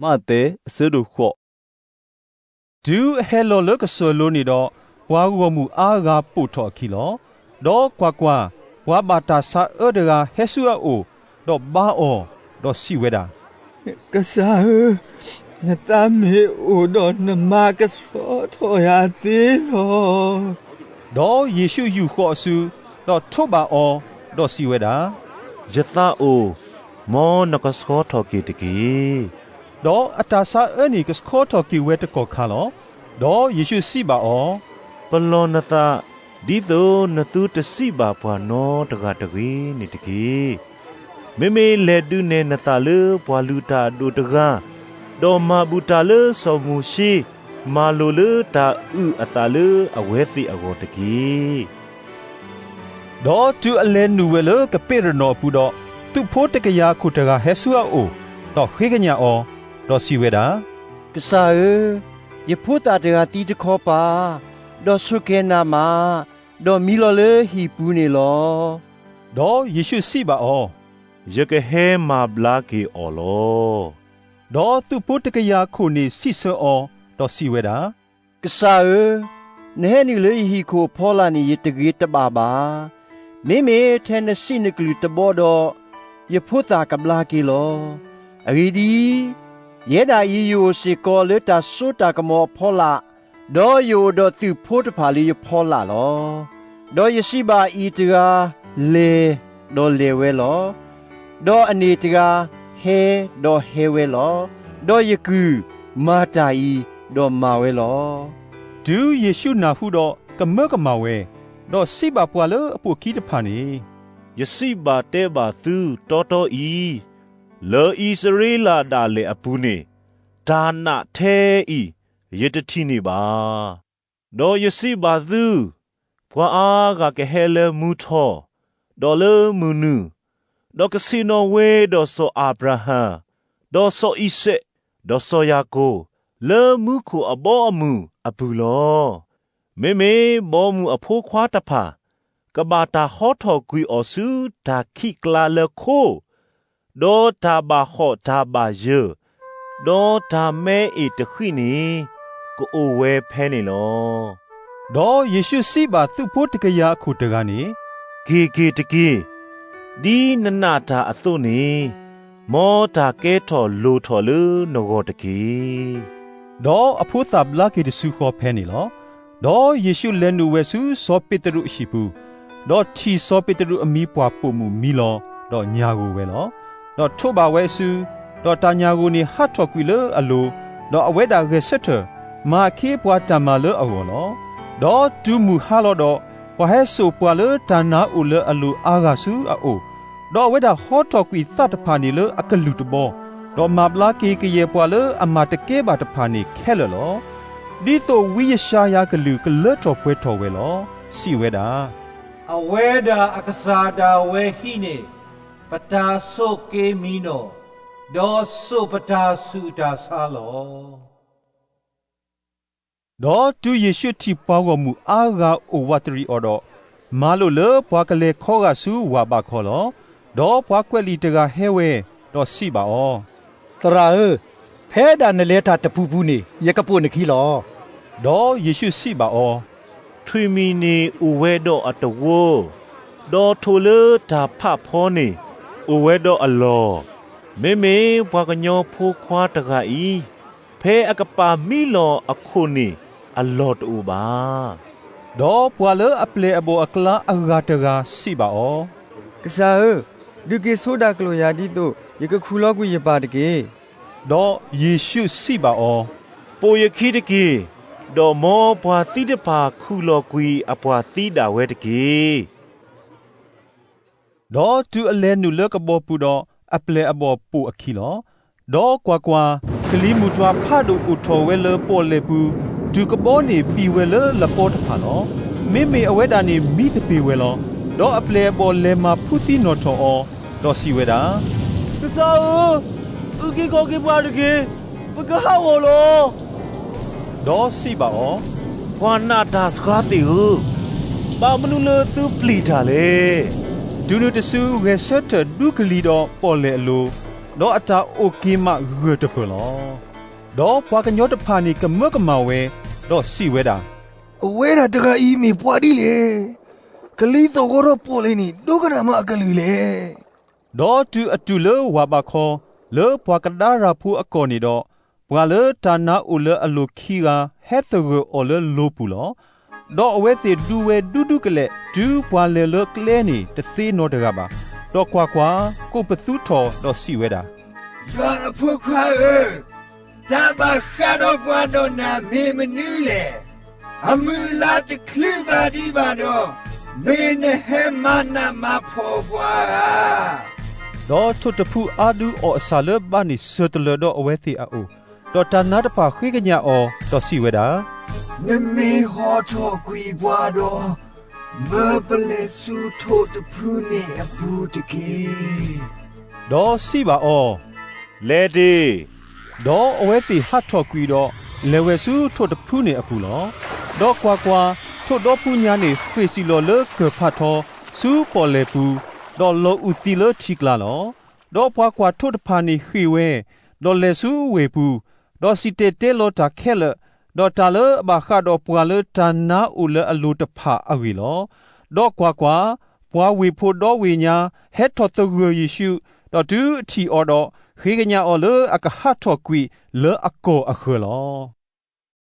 မးသဲ အဆၢဒိၣ်ဃိး. တုၤအဟဲလီၤလၢကစၢၢ်လိၤန့ၣ်ဒီး, ပှၤဂီၢ်မုၢ်အါဂၤပိာ်ထီၣ်အခံလီၤ. ဒီးကွၢ်ကွၢ်, ပှၤဘၣ်တၢ်ဆါအၢတဂၤဟဲဆူအအိၣ်, ဒီးဘါအီၤ, ဒီးစံးဝဲဒၣ်, ကစၢ်ဧၢ, နသးမ့ၢ်အိၣ်ဒီးနမၤကဆှီထီၣ်ယၤသ့လီၤ. ဒီးယ့ၣ်ရှူးယူာ်ဃီၤအစု, ဒီးထိးဘၣ်အီၤ, ဒီးစံးဝဲဒၣ်, ယသးအိၣ်, မ်နကဆှီထီၣ်က့ၤတက့ၢ်. ဒီးအတၢ်ဆါအၢန့ၣ်ကဆှီထီၣ်က့ၤဝဲတကီၢ်ခါလီၤ. ဒီးယ့ၣ်ရှူးစံးဘၣ်အီၤ, ပလီၢ်နသး, ဒ်သိးနသုတစံးဘၣ်ပှၤနီတဂၤတဂ့ၤန့ၣ်တက့ၢ်. မ့မ့ၢ်လဲၤဒုးနဲၣ်နသးလၢပှၤလုၢ်တၢ်အဒိၣ်တဂၤ, ဒီးမၤဘူၣ်တၢ်လၢစီၤမိၤၡ့, မၤလိာ်လၢတၢ်အုၣ်အသးလၢအဝဲသ့ၣ်အဂီၢ်တက့ၢ်. ဒီးတုၤအလဲၤနုာ်ဝဲလၢကပ့းရနီၣ်အပူၤဒီး, သုးဖိတကယၤခိၣ်တဂၤဟဲဆူအအိၣ်, ဒီးဃ့ကညးအီၤ, ဒီးစံးဝဲဒၣ်, ကစၢ်ဧၢ, ယဖိသၣ်တဂၤသံတခီပၤ, ဒီးဆိၣ်ကဲၤနးမး, ဒီးမံလီၤလၢဟံၣ်ပူၤန့ၣ်လီၤ. ဒီးယ့ၣ်ရှူးစံးဘၣ်အီၤ, ယကဟဲမၤဘျါက့ၤအီၤလီၤ. ဒီးသုးဖိတကယၤခိၣ်န့ၣ်စံးဆၢအီၤ, ဒီးစံးဝဲဒၣ်, ကစၢ်ဧၢ, နဟဲနုာ်လၢယဟံၣ်ခိၣ်အဖီလာ်န့ၣ် ယတဂ့ၤတဘၣ်ဘၣ်. မ့မ့ၢ်ထဲနစံးနကလုၢ်တဘီဒီး, ယဖိသၣ်ကဘျါက့ၤလီၤ. အဂ့ၢ်ဒ်အံၤ, ယဲဒၣ်အံၤယအိၣ်စ့ၢ်ကီးလၢတၢ်စိတၢ်ကမီၤအဖီလာ်, ဒီးယအိၣ်ဒီးသုးဖိတဖၣ်လၢယဖီလာ်လီၤ. ဒီးယစံးဘၣ်အံၤတဂၤ, လဲၤ, ဒီးလဲၤဝဲလီၤ. ဒီးအန့ၣ်တဂၤ, ဟဲ, ဒီးဟဲဝဲလီၤ. ဒီးယကုၢ်, မၤတၢ်အံၤ, ဒီးမၤဝဲလီၤ. တုၤယ့ၣ်ရှူးနၢ်ဟူဒီးကမၢကမၣ်ဝဲ, ဒီးစံးဘၣ်ပှၤလၢအပိာ်ခံတဖၣ်န့ၣ်, ယစံးဘၣ်တဲဘၣ်သုတီတီအံၤ, လၢအံၣ်စရ့လးဒၣ်လဲာ်အပူၤန့ၣ်, တၢ်နာ်ထဲအံၤယတထံၣ်န့ၢ်ဘၣ်. ဒီးယစံးဘၣ်သု, ပှၤအါဂၤကဟဲလၢမုၢ်ထီၣ်, ဒီးလၢမုၢ်နုာ်, ဒီးကဆ့ၣ်နီၤဝဲဒီးစီၤအၤဘြၤဟၣ်, ဒီးစီၤအံၤစဲး, ဒီးစီၤယၤကိာ်, လၢမူခိၣ်အဘီအမုၢ်အပူၤလီၤ. မ့မ့ၢ်ဘီမုၢ်အဖိခွါတဖၣ်, ကဘၣ်တၢ်ဟီထီၣ်ကွံာ်အီၤဆူတၢ်ခံးကျါလၢခိ, ဒီးတၢ်ဘၣ်ဟီၣ်တၢ်ဘၣ်ယၢၤ, ဒီးတၢ်မဲအ့ၣ်တဃံးန့ၣ်, ကအိၣ်ဝဲဖဲန့ၣ်လီၤ. ဒီးယ့ၣ်ရှူးစံးဘၣ်သုးဖိတကယၤအခိၣ်တဂၤန့ၣ်, က့ၤက့ၤတက့ၢ်, ဒ်နနာ်တၢ်အသိးန့ၣ်, မ်တၢ်ကဲထီၣ်လိၣ်ထီၣ်လၢနဂီၢ်တက့ၢ်. ဒီးအဖိသၣ်ဘျါက့ၤတစုဃီဖဲန့ၣ်လီၤ. ဒီးယ့ၣ်ရှူးလဲၤနုာ်ဝဲဆူစီၤပ့းတရူးအဟံၣ်ပူၤ, ဒီးထံၣ်စီၤပ့းတရူးအမံၤပှၢ်ပိာ်မုၣ်မံလီၤ, ဒီးညၣ်ဂိၢ်ဝဲလီၤ. ဒီးထိးဘၣ်ဝဲအစု, ဒီးတၢ်ညၣ်ဂိၢ်န့ၣ်ဟးထီၣ်ကွံာ်လၢအလိၤ, ဒီးအဝဲဒၣ်ဂဲၤဆၢထၢၣ်, မၤအခ့အပှၤတၢ်မၤလၢအဂီၢ်လီၤ. ဒီးတုၤမုၢ်ဟါလီၤဒီး, ပှၤဟဲစိာ်ပှၤလၢတၢ်နါအိၣ်လၢအလိၤအါဂၤဆူအအိၣ်, ဒီးအဝဲဒၣ်ဟီထီၣ်ကွံာ်သးတဖၣ်န့ၣ်လၢအကလုၢ်တဘီ, ဒီးမၤဘျါက့ၤကယဲၢ်ပှၤလၢအမၤတကဲဘၣ်တဖၣ်န့ၣ်ခဲလၢာ်လီၤ. ဒ်သိးဝံယၡါယၤကလုၢ်ကလၢထီၣ်ပှဲၤထီၣ်ဝဲလီၤ. စံးဝဲဒၣ်, အဝဲဒၣ်အကစၢ်ဒၣ်ဝဲဟံးန့ၢ် ပတၢ်ဆိးက့မံနီၣ်, ဒီးစိာ်ပတၢ်ဆူးတၢ်ဆါလီၤ. ဒီးတုၤယ့ၣ်ရှူးထံၣ်ပှၤဂီၢ်မုၢ်အါဂၤအိၣ်ဝးတရံးအီၤဒီး, မၤလိာ်လၢပှၤကလဲၤခီဂာ်ဆူဝၣ်ဘးခီလီၤ. ဒီးပှၤကွဲးလံာ်တဂၤဟဲဝဲ, ဒီးစံးဘၣ်အီၤ, သရၣ်ဧၢ, ဖဲဒၣ်နလဲၤတၢ်တပူၤပူၤန့ၣ် ယကပိာ်နခံလီၤ. ဒီးယ့ၣ်ရှူးစံးဘၣ်အီၤ, ထွံၣ်မံၣ်န့ၣ်အိၣ်ဝဲဒီးအတဝီ, ဒီးထိၣ်လၢတၢ်ဖးဖီန့ၣ်အိၣ်ဝဲဒီးအလီၢ်, မ့မ့ၢ်ပှၤကညီဖိခွါတဂၤအံၤ, ဖဲအကပာ်မံလီၤအခိၣ်န့ၣ်အလီၢ်တအိၣ်ဘၣ်. ဒီးပှၤလၢအပျဲၢ်အဘီၣ်အကျါအဂၤတဂၤစံးဘၣ်အီၤ, ကစၢ်ဧၢ, ဒုးက့ၤဆိဒၣ်ကျိာ်ယၤဒ်သိးယကခူၣ်လီၤကွံာ်ယပၢ်တက့ၢ်. ဒီးယ့ၣ်ရှူးစံးဘၣ်အီၤ, ပိာ်ယခံတက့ၢ်, ဒီးမ်ပှၤသံတဖၣ်ခူၣ်လီၤကွံာ်အပှၤသံဒၣ်ဝဲတက့ၢ်. ဒီးတုၤအလဲၤနုာ်လၢကဘီပူၤဒီး, အပျဲၢ်အဘီၣ်ပိာ်အခံလီၤ. ဒီးကွၢ်ကွၢ်, ကလံၤမုၢ်တွၤဖးဒိၣ်အိၣ်ထီၣ်ဝဲလၢပီၣ်လဲၣ်ပူၤ, တုၤကဘီန့ၣ်ပံာ်ဝဲလၢလပီတဖၣ်လီၤ. မ့မ့ၢ်အဝဲဒၣ်န့ၣ်မံသပ့ၤဝဲလီၤ. ဒီးအပျဲၢ်အဘီၣ်လဲၤမၤဖုသံနီၣ်ထီၣ်အီၤ, ဒီးစံးဝဲဒၣ်, ကစၢ်ဧၢ, အုၣ်က့ၤခီၣ်က့ၤပှၤတက့ၢ်, ပကဟးဂီၤလီၤ. ဒီးစံးဘၣ်အီၤ, ပှၤနာ်တၢ်စှၤသ့ၣ်ဧၢ, ဘၣ်မနုၤလၢသုပျံၤတၢ်လဲၣ်. တုၤနုၤတစုဂဲၤဆၢထၢၣ်ဒူကလံၤဒီးပီၣ်လဲၣ်အလိၤ, ဒီးအတၢ်အိၣ်က့ၤမးဂၢၢ်တပၢၢ်လီၤ. ဒီးပှၤကညီတဖၣ်န့ၣ်ကမၢကမၣ်ဝဲ, ဒီးစံးဝဲဒၣ်, အဝဲဒၣ်တဂၤအံၤမ့ၢ်ပှၤဒ်လဲၣ်. ကလံၤသီၣ်ဂီၤထီၣ်ပီၣ်လဲၣ်န့ၣ် ဒိကနၣ်မးအကလုၢ်လဲၣ်. ဒီးတုၤအတုၤလၢဝၢ်ဘးခီ, လၢပှၤကဒါရၤဖိအကီၢ်န့ၣ်ဒီး, ပှၤလၢတၢ်နါအိၣ်လၢအလိၤခံဂၤ ဟဲသဂၢၢ်အီၤလၢလိၤပူၤလီၤ. ဒီးအဝဲသ့ၣ်ဒူဝဲဒူဒူကလဲာ် တုၤပှၤလဲၤလၢကျဲန့ၣ် တသ့နီတဂၤဘၣ်. ဒီးကွၢ်ကွၢ်, ကိးပသူထီၣ်ဒီးစံးဝဲဒၣ်, ယွၤအဖိခွါဧၢ, တၢ်ဘၣ်ဃးဒီးပှၤဒီးနၤမ့ၢ်မနုၤလဲၣ်. အမုၢ်အလါတချုးဘၣ်ဒံးဘၣ်ဒီး, မ့ၢ်နဟဲမၤနးမၤဖှီၣ်ပှၤဧါ. ဒီးထိၣ်တဖုအါဒုအီၣ်အဆၣ်လၢဘါန့ၣ် စၢၤတလၢာ်ဒီးအဝဲသ့ၣ်အအိၣ်, ဒီးတၢ်နါတဖၣ်ဃ့ကညးအီၤ, ဒီးစံးဝဲဒၣ်, နမ့ၢ်ဟီထီၣ်ကွံာ်ပှၤဒီး, မၢပလဲၤဆူထိၣ်တဖုန့ၣ်အပူၤတက့ၢ်. ဒီးစံးဘၣ်အီၤ, လဲၤတ့ၢ်. ဒီးအဝဲသ့ၣ်ဟးထီၣ်ကွံာ်ဒီး, လဲၤဝဲဆူထိၣ်တဖုန့ၣ်အပူၤလီၤ. ဒီးကွၢ်ကွၢ်, ထိၣ်ဒီဖုညါန့ၣ် ဃ့ၢ်စံၣ်လီၤလၢကၢၢ်ဖးထီ, ဆူပီၣ်လဲၣ်ပူၤ, ဒီးလီၤအုၣ်သံလၢထံကျါလီၤ. ဒီးပှၤကွၢ်ထိၣ်တဖၣ်န့ၣ်ဃ့ၢ်ဝဲ, ဒီးလဲၤဆူဝ့ၢ်ပူၤ, ဒီးစံၣ်တဲၤတဲလီၤတၢ်ခဲလၢာ်, ဒီးတၢ်လၢအဘၣ်ဃးဒီးပှၤလၢတၢ်နါအိၣ်လၢအလိၤတဖၣ်အဂ့ၢ်လီၤ. ဒီးကွၢ်ကွၢ်, ပှၤဝ့ၢ်ဖိဒီဝ့ၢ်ညါ ဟဲထီၣ်သဂၢၢ်ယ့ၣ်ၡူး, ဒီးတုၤအထံၣ်အီၤဒီး, ဃ့ကညးအီၤလၢအကဟးထီၣ်ကွံာ်လၢအကီၢ်အဃၢၤလီၤ.